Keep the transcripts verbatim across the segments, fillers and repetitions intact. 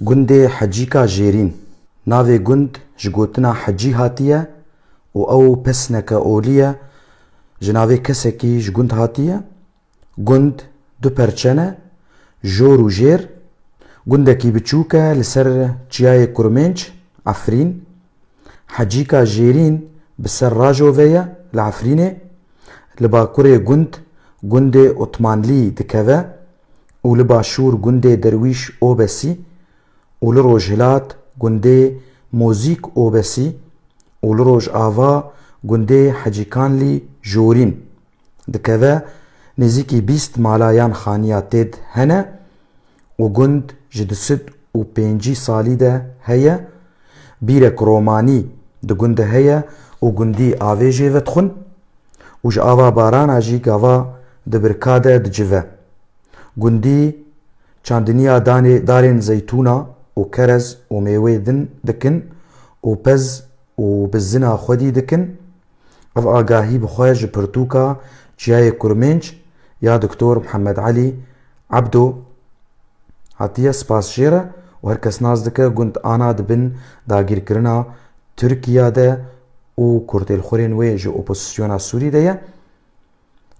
Gundê Hecîka Jêrîn. Navê gund ji gotina hecî hatiye û ew pesneke olî ye, ji navê kesekî ji gund hatiye. Gund du perçe ne, jor û jêr. Gundekî biçûk e li ser çiyayê Kurmênc, Efrîn. Hecîka Jêrîn bi ser Rajovê ye li Efrînê. Li bakurê gund, gundê Otmanlî dikeve û li başûr gundê Derwîş Obesî û li rojhilat gundê Mozîk Obesî û li rojava gundê Hecîkanlî Jorîn dikeve. Nêzîkî bîst mala yan xaniya têd hene û gund ji du sed û pêncî salî de heye. Bîrek romanî di gund de heye û gundî avê jê vedixwin û ji ava barana jî gava di birka de dicive. Gundî çandiniya danê, darên zeytûna û kerez û mêwê din dikin û pez û bizina xwedî dikin. Ev agahî bi xwe ji pirtûka Çiyayê Kurmênc ya Doktor Mihemed Elî Ebdo hatiye. Spas jê re û her kes nas dike gund ana di bin dagîrkirina Tirkiya de û kurtêlxurên wê ji opozîsyona Sûrî de ye.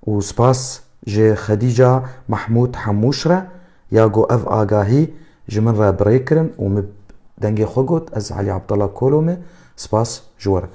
Û spas ji Xedîca Mehmûd Hemûş re ya ku ev agahî ji min re bi rê kirin û min dengê xwe got, ez Elî Abdullah Kolo me, spas ji we re.